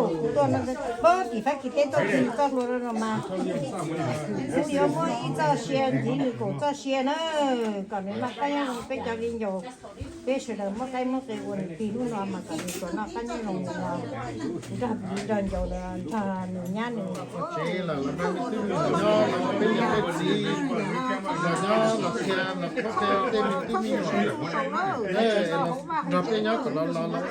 lauj, kuv tuaj no, pab tim Fab Kis teb tuaj tig txoj hlua no mas, kuv yuav muab ib txoj sia ntxiv nws kaum txoj sia na, kom nws noj qab nyob zoo. Peb cov viv ncaus, peb sawv daws muab qaib muab qe ua nws tig lub no mas kom nws tsuas noj qab nyob zoo no. Kuv nrog viv nrog ncaus, nrog nws nyab nws tsev, nrog nws peb cov Txiv los nyob los qhia los qhuab qhia tej me tub me nyuam, nrog peb nyob kom los los los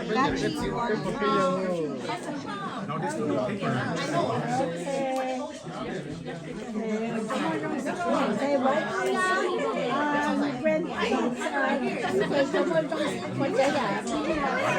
peb niam peb txiv peb pog peb yawg.